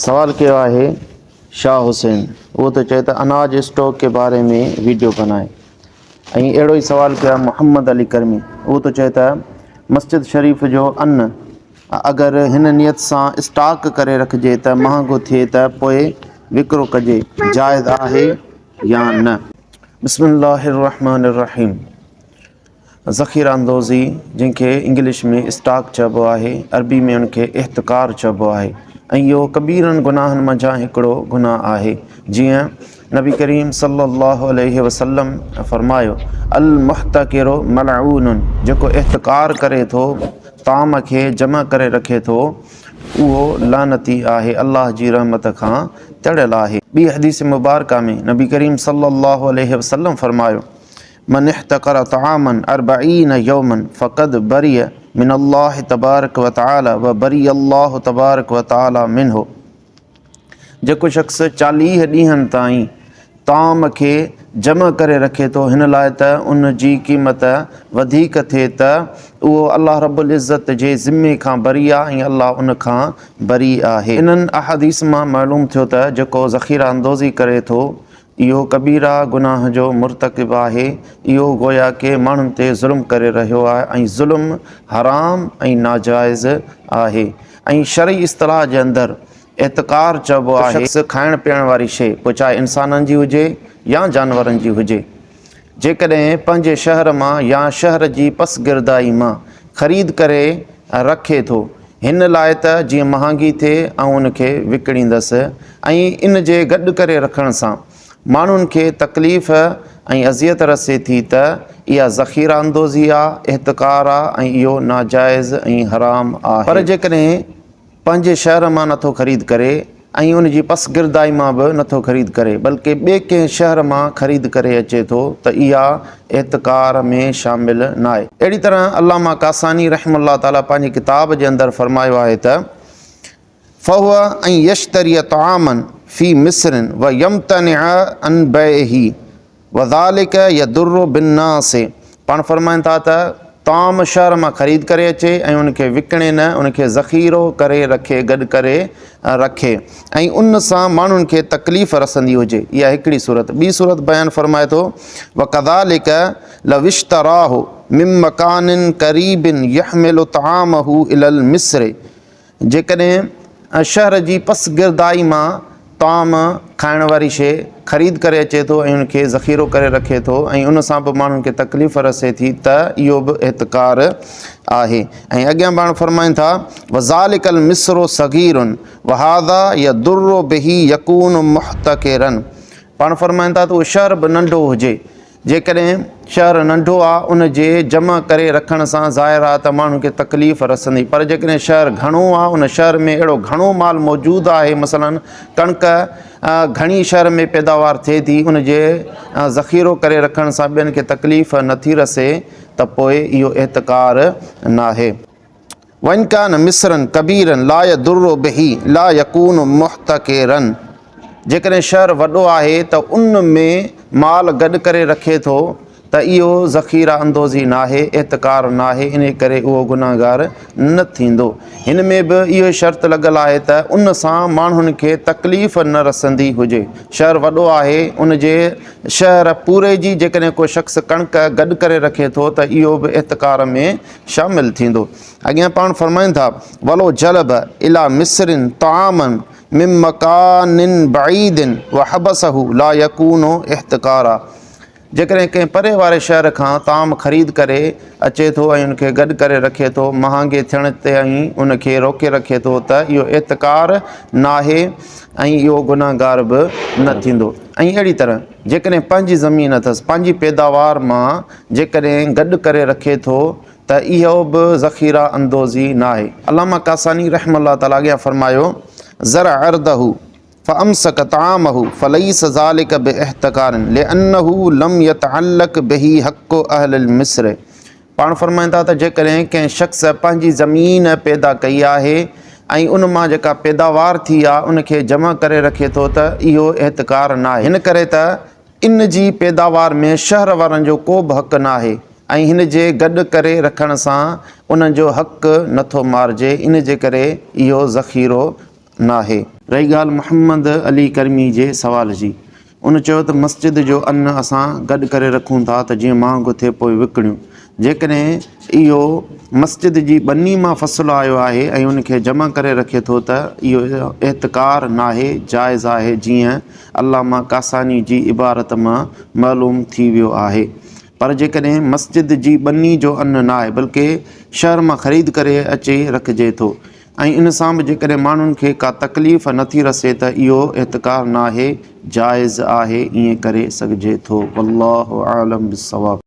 سوال ڪيو آهي شاهه حسين اهو ٿو چئي ته اناج اسٽاڪ ڪي باري ۾ ويڊيو بنائي ۽ اهڙو ئي سوال ڪيو آهي محمد علي ڪرمي اهو ٿو چئي ته مسجد شريف جو ان اگر هن نيت سان اسٽاڪ ڪري رکجي ته مهانگو ٿئي ته پوء وڪرو ڪجي جائز آهي يا نه. بسم الله الرحمن الرحيم ذخيره اندوزي جنهن کي انگلش ۾ اسٽاڪ چئبو آهي، عربي ۾ ان کي احتڪار چئبو آهي ۽ اهو ڪبيرن گناهن منجهان هڪڙو گناهه آهي جيئن نبي ڪريم صلي الله عليه وسلم فرمايو المحتڪر ملعون جيڪو احتڪار ڪري ٿو طعام کي جمع ڪري رکي ٿو اهو لعنتي آهي الله جي رحمت کان تڙيل آهي. ٻي حديث مبارڪه ۾ نبي ڪريم صلي الله عليه وسلم فرمايو من احتقر طعاما اربعين يوما فقد برئ من الله تبارڪ وتعالي وبرئ الله تبارڪ وتعالي منه جيڪو شخص چاليهه ڏينهن تائين طعام کي جمع ڪري رکي ٿو هن لاء ته ان جي قيمت وڌيڪ ٿئي ته اهو الله رب العزت جي ذمي کان بري آهي ۽ الله ان کان بري آهي. انهن احاديث مان معلوم ٿيو ته جيڪو ذخيره اندوزي ڪري ٿو اهو ڪبيره گناهه جو مرتڪب آهي، اهو گويا ڪي ماڻهن تي ظلم ڪري رهيو آهي ۽ ظلم حرام ۽ ناجائز آهي ۽ شرعي اصطلاح جي اندر احتڪار چئبو آهي شخص کائڻ پيئڻ واري شيء پوء چاهي انسانن جي هجي يا جانورن جي هجي جيڪڏهن پنهنجي شهر مان يا شهر جي پسگردائي مان خريد ڪري رکي ٿو هن لاء ته جيئن مهانگي ٿئي آئون ان کي وڪڻيندس ۽ ان جي گڏ ڪري رکڻ سان ماڻهن کي تڪليف ۽ اذيت رسي ٿي ته اها ذخيره اندوزي آ، احتڪار آ ۽ اهو ناجائز ۽ حرام آهي. پر جيڪڏهن پنهنجي شهر مان نٿو خريد ڪري ۽ ان جي پسگردائي مان به نٿو خريد ڪري بلڪه ٻئي ڪنهن شهر مان خريد ڪري اچي ٿو ته اها احتڪار ۾ شامل ناهي. اهڙي طرح علامه ڪاساني رحمه الله تعاليٰ پنهنجي ڪتاب جي اندر فرمايو آهي ته، فهو ان يشتري طعاما في مصر ويمتنع عن بيعه وذلک يضر بالناس پاڻ فرمائن ٿا ته طعام شهر مان خريد ڪري اچي ۽ ان کي وڪڻي نه ان کي ذخيرو ڪري رکي گڏ ڪري رکي ۽ ان سان ماڻهن کي تڪليف رسندي هجي اها هڪڙي صورت ٻي صورت بيان فرمائي ٿو وڪذلک لو اشتراه من مڪان قريب يحمل طعامه الي المصر جيڪڏهن شهر جي پسگردائي مان طعام، کائڻ واري شيء، خريد ڪري اچي ٿو ۽ ان کي ذخيرو ڪري رکي ٿو ۽ ان سان به ماڻهن کي تڪليف رسي ٿي ته اهو به احتڪار آهي ۽ اڳيان پاڻ فرمائن ٿا وذالک المصر صغير وهذا يضر به يڪون محتڪرا پاڻ فرمائن ٿا ته اهو شهر به ننڍو هجي جيڪڏهن شهر ننڍو آ ان جي جمع ڪري رکڻ سان ظاهر آ ته ماڻهن کي تڪليف رسندي پر جيڪڏهن شهر گهڻو آ ان شهر ۾ اهڙو گهڻو مال موجود آهي مثلا ڪڻڪ گهڻي شهر ۾ پيداوار ٿئي ٿي ان جي ذخيرو ڪري رکڻ سان ٻين کي تڪليف نٿي رسي ته پوء اهو احتڪار ناهي. وان ڪان مصرا ڪبيرا لا يضر به لا يڪون محتڪرا جيڪڏهن شهر وڏو آهي ته ان ۾ مال گڏ ڪري رکي ٿو ته اهو ذخيره اندوزي ناهي، احتڪار ناهي، انهي ڪري اهو گنهگار نه ٿيندو. هن ۾ به اهو شرط لڳل آهي ته ان سان ماڻهن کي تڪليف نه رسندي هجي. شهر وڏو آهي، ان جي شهر پوري جي جيڪڏهن ڪو شخص ڪڻڪ گڏ ڪري رکي ٿو ته اهو به احتڪار ۾ شامل ٿيندو. اڳيان پاڻ فرمائن ٿا، ولو جلب الي مصر طعاما من مڪان بعيد وحبسه لا يڪون احتڪارا جيڪڏهن ڪنهن پري واري شهر کان طعام خريد ڪري اچي ٿو ۽ ان کي گڏ ڪري رکي ٿو، مهانگي ٿيڻ تي ۽ ان کي روڪي رکي ٿو ته اهو احتڪار ناهي ۽ اهو گنهگار به نه ٿيندو ۽ اهڙي طرح جيڪڏهن پنهنجي زمين اٿس، پنهنجي پيداوار مان جيڪڏهن گڏ ڪري رکي ٿو ته اهو به ذخيره اندوزي ناهي. علامه ڪاساني رحمه الله تعالٰي اڳيان فرمايو، زرع ارضه فامسڪ طعامه فليس ذلک باحتڪار لانه لم يتعلق به حق اهل المصر پاڻ فرمائن ٿا ته جيڪڏهن ڪنهن شخص پنهنجي زمين پيدا ڪئي آهي ۽ ان مان جيڪا پيداوار ٿي آهي ان کي جمع ڪري رکي ٿو ته اهو احتڪار ناهي هن ڪري ته ان جي پيداوار ۾ شهر وارن جو ڪو به حق ناهي ۽ هن جي گڏ ڪري رکڻ سان انهن جو حق نٿو مارجي ان جي ڪري اهو ذخيرو ناهي. رهي ڳالهه محمد علي ڪرمي جي سوال جي، ان چيو ته مسجد جو ان اسان گڏ ڪري رکون ٿا ته جيئن مهانگو ٿئي پوء وڪڻيون. جيڪڏهن اهو مسجد جي ٻني مان فصل آيو آهي ۽ ان کي جمع ڪري رکي ٿو ته اهو احتڪار ناهي جائز آهي جيئن علامه ڪاساني جي عبارت مان معلوم ٿي ويو آهي. پر جيڪڏهن مسجد جي ٻني جو ان ناهي بلڪه شهر مان خريد ڪري اچي رکجي ٿو ۽ ان سان به جيڪڏهن ماڻهن کي ڪا تڪليف نٿي رسي ته اهو احتڪار ناهي جائز آهي ائين ڪري سگهجي ٿو والله اعلم بالصواب.